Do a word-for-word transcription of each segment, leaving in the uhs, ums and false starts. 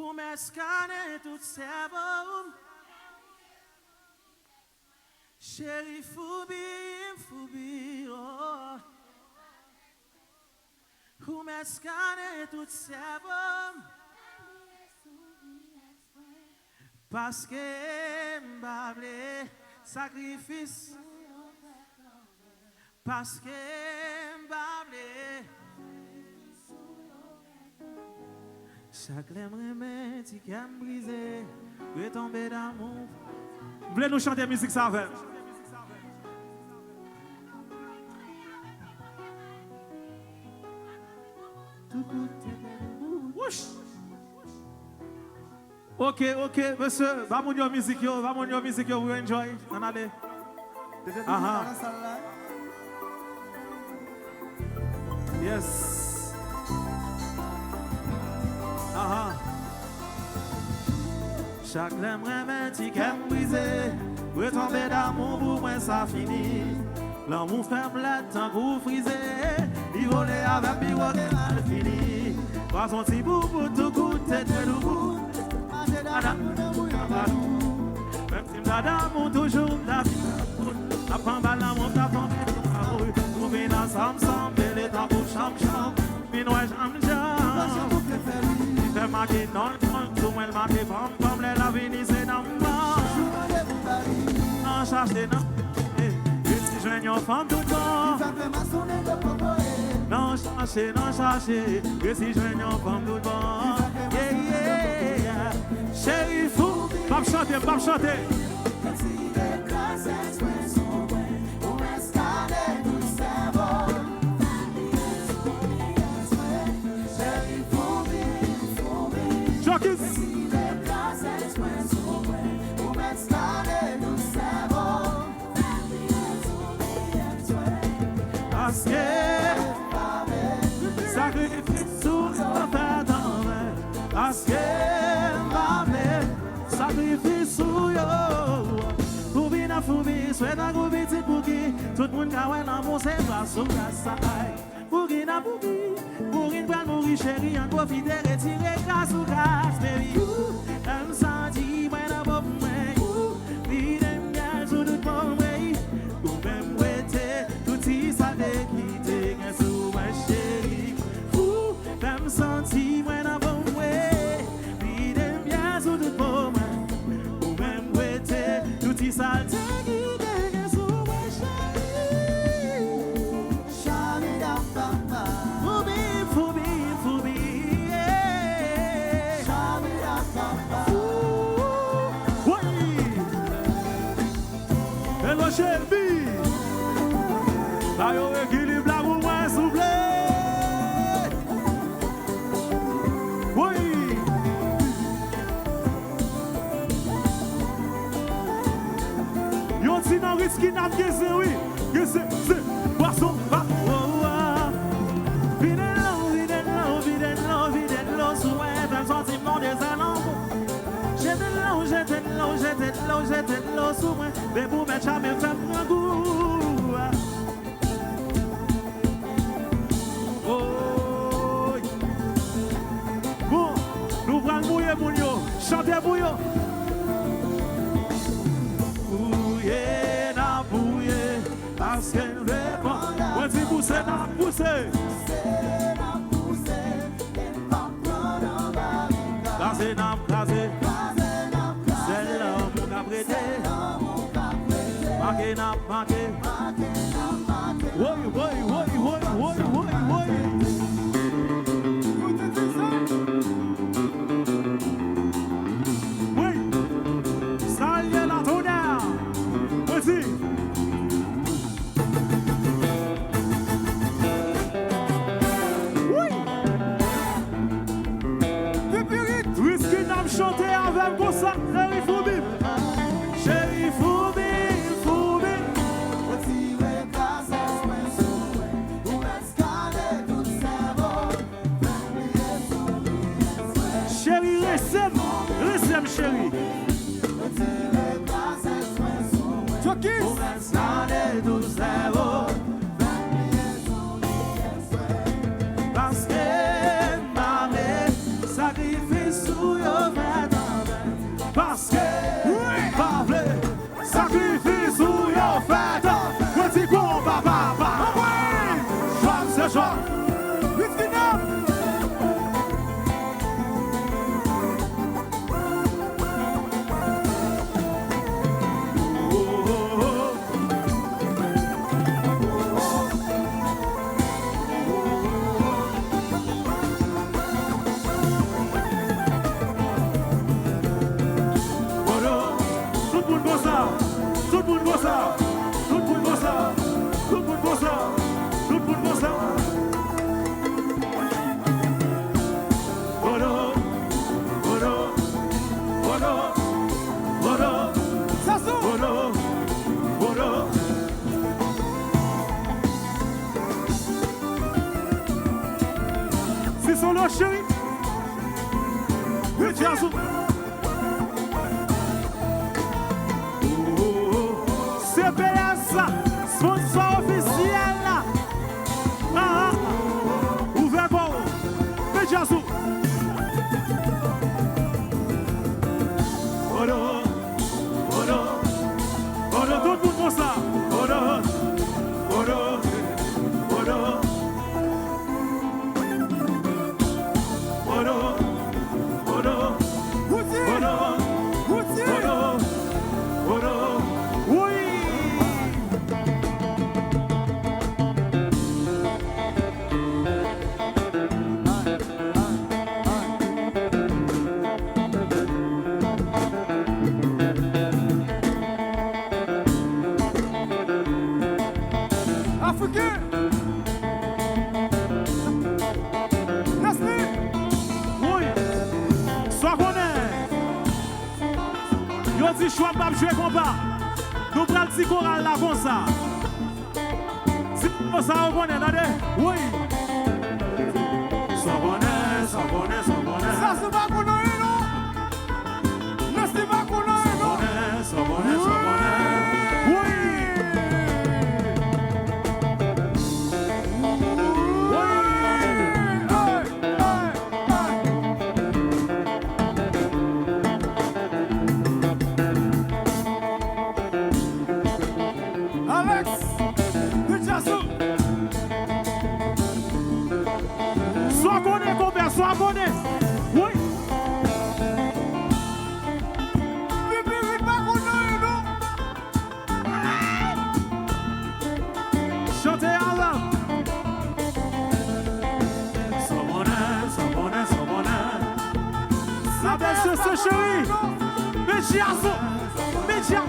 Ou mèt skane tout sèvo m. Cheri, foubi m, foubi, oh. Ou mèt skane tout sèvo m. Paske m pa vle sakrifis. Paske m pa vle. Chak lè m renmen, ti kè m brize, retonbe damou. M vle nou chante mizik sa avè m. Wouch! Ok, ok, mesye, ba moun yo mizik yo, ba moun yo mizik yo pou yo enjoy. Ann ale. Aha. Yes. Aha. Chak lè m renmen, ti kè m brize, retonbe damou pou mwen sa fini. Lanmou fè m lèd tankou frize, li vole avè m pi wo ke malfini. Pwason ti bout tou koute tèt ou bout, mache dada moun nan bouyon padou. Menm si m ta damou toujou, m ta fin ap anba lanmou, m ta tonbe sou lamou. Nou vin ansanm, sanm, mele tankou chanm, chanm. Vin wè janm, janm. Li fè make non, non, sou mwen l make fanm, fanm lè la vini se nanm nan. Nan chache nan, eh, resi jwenn yon fanm tout bon. Nan chache, nan chache, resi jwenn yon fanm tout bon. Yeah, yeah, yeah. Cheri fou, m ap chante, m ap chante. Jokis. Paske sakrifis ou yo fèt anvè. Paske m pa vle sakrifis ou yo. Foubi nan foubi, swe tankou pitit Bouki. Tout moun ka wè lanmou se gras sou gras sa ay. Bouki nan Bouki, Bouki pral mouri cheri, ann pwofite retire gras sou gras, baby. Ou fè m santi mwen nan po mwen. Ou vide m myèl sou tout po mwen. Ou fè m wete tout ti sa te kite gen sou mwen, cheri. Ou fè m santi mwen nan po mwen. Vide m myèl sou tout po mwen. Ou fè m wete tout ti sa te kite gen sou mwen, cheri. Foubi, foubi, foubi, yeah. Ooh, woy. Hello, Shelby. Ba yo ekilib la pou mwen, souple. Woy. Yon ti nan Ritz ki n ap geze, wi. Geze, se, bwason, pa. Oh, oh. Vide dlo, vide dlo, vide dlo, vide dlo sou mwen. Fè m santi m monte sa lanmou. Jete dlo, jete dlo, jete dlo, jete dlo sou mwen. Depi w mèt chame, fè m pran gou. Woy. Bon, nou pral mouye moun yo. Chante pou yo. Mouye n ap mouye, paske n vle pran. Mwen di pouse n ap pouse. Kraze n ap kraze. Sèl lanmou k ap rete. Make n ap make. Woy, woy, woy. Woy. Sa l ye la, tonè. Mwen di. Wi. Ritz ki n ap chante avè m konsa. Cheri foubi. Cheri foubi, foubi. Retire gras espre sou mwen. Ou mèt skane tout sèvo. Cheri, rese m, rese m, cheri. Jokis. Paske m pa vle sakrifis ou yo. Tout moun konsa, tout moun konsa, tout moun konsa. Bono, bono, bono, bono. Sasou. Bono, bono. Si solo cheri. Wi, Jazou. C P S, sponsor ofisyèl la. Ah, ah. Ouvè kò w. Wi, Jazou. Odo, odo, odo, tout moun konsa. Odo, odo, odo. Woodson! Woodson! Woodson! Wi! Afriken! Nesly! Woy! Sa w konnen? Yo di Chwa p ap jwe konpa. Nou pral di koral la konsa. Di konsa yo konnen, tande. Woy! Sa w konnen, sa w konnen, sa w konnen. Sa se pa konnen, non. Nesly pa konnen, non. Sa w konnen, sa w konnen, sa w konnen. Wi! Wi! Hey! Hey! Hey! Alex! Richardson! Sa w konnen, konpè, sa w konnen. Wi! Pipirit pa konn anyen, non. Chante a la. Sa w konnen, sa w konnen, sa w konnen. Sa bèl se, se cheri. Medya zo. Medya.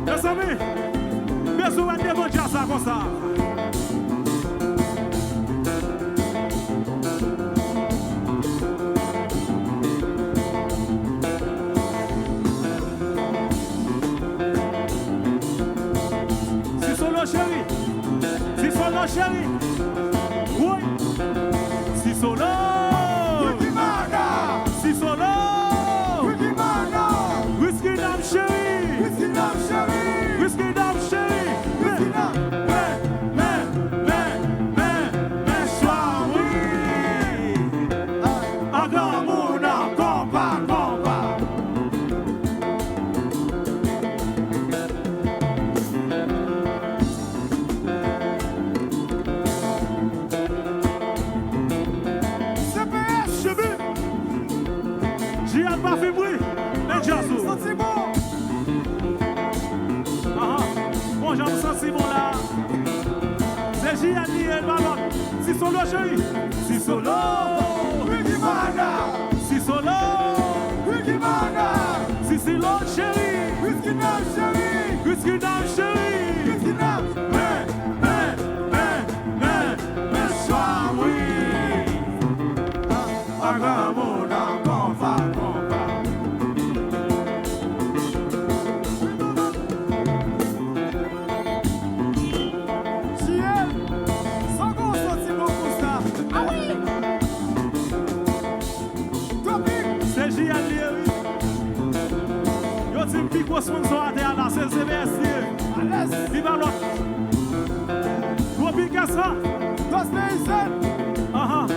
Mezanmi, bezwen wè devan djaz la konsa. Si solo cheri, si solo cheri. Woy. Si solo. Wikimana. Si solo. Wikimana. Whisky Dam cheri. Whisky Dam cheri. Whisky Dam cheri. Whisky Dam. Men, men, men, men, men, chwa, wi. An granmoun, an konpa, konpa. C P S. Chibi. J L pa fim wi. Men djaz ou. Santi bon. Aha. Bon jan m santi bon la. Se J L li ye, pa lòt. Si solo cheri. Si solo. Wikimana. Si solo. Wikimana. Si solo cheri. Whisky Dam cheri. Whisky Dam cheri. Whisky Dam. Men, men, men, men, men chwa wi. An granmoun an konpa, konpa. J L, sa w konn santi bon konsa? A wi! Tropik! Se J L li ye wi. Yo di m pi gwo sponsor atè a la, se C P S li ye. Alèz! Li pa lòt. Tropik sa. Dos Paysann. Ahan.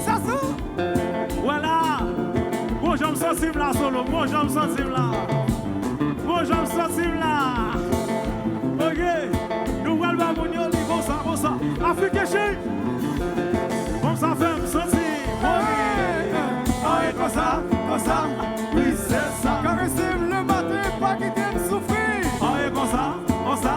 Sasou. Wè la. Bon jan m santi m la solo. Bon jan m santi m la. Bon jan m santi m la. Ok. Nou pral ba moun yo li konsa, konsa. Afriken cheri. Konsa fè m santi. Mwen. Anyen konsa, konsa. Wi, se sa. Karese m le maten, pa kite m soufri. Anyen konsa, konsa.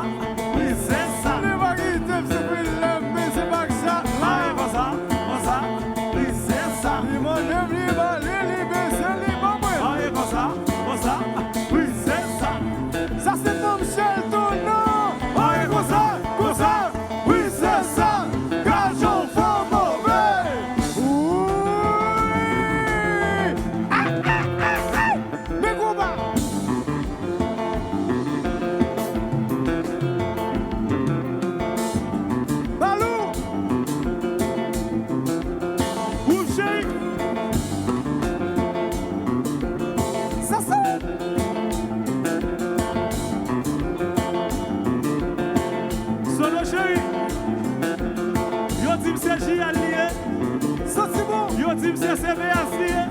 Se C V S li ye.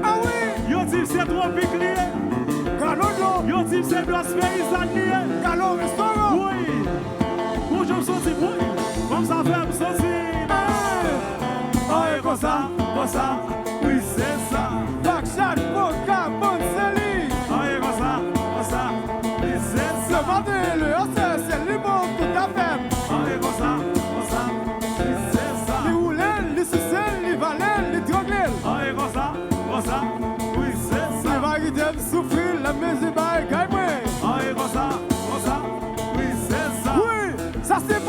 Ah wi. Yo di m se Twopik li ye. Galon dlo. Yo di m se Dòs Peyizàn li ye. Galon restoran. Wi. Bonjou, m santi m wi. Kòm sa fè m santi. An e konsa, konsa, wi se sa. Backshot, Boka, Bann se li. An e konsa, konsa, wi se sa. Se maten, le yo se, se li bon tout afè. An e konsa, konsa, wi se sa. Li woule l, li souse l, li vale l, li trangle l. An e konsa, konsa, wi se sa. Li va kite m soufri, lè m bezwen bay kay mwen. An e konsa, konsa, wi se sa. Wi, sa se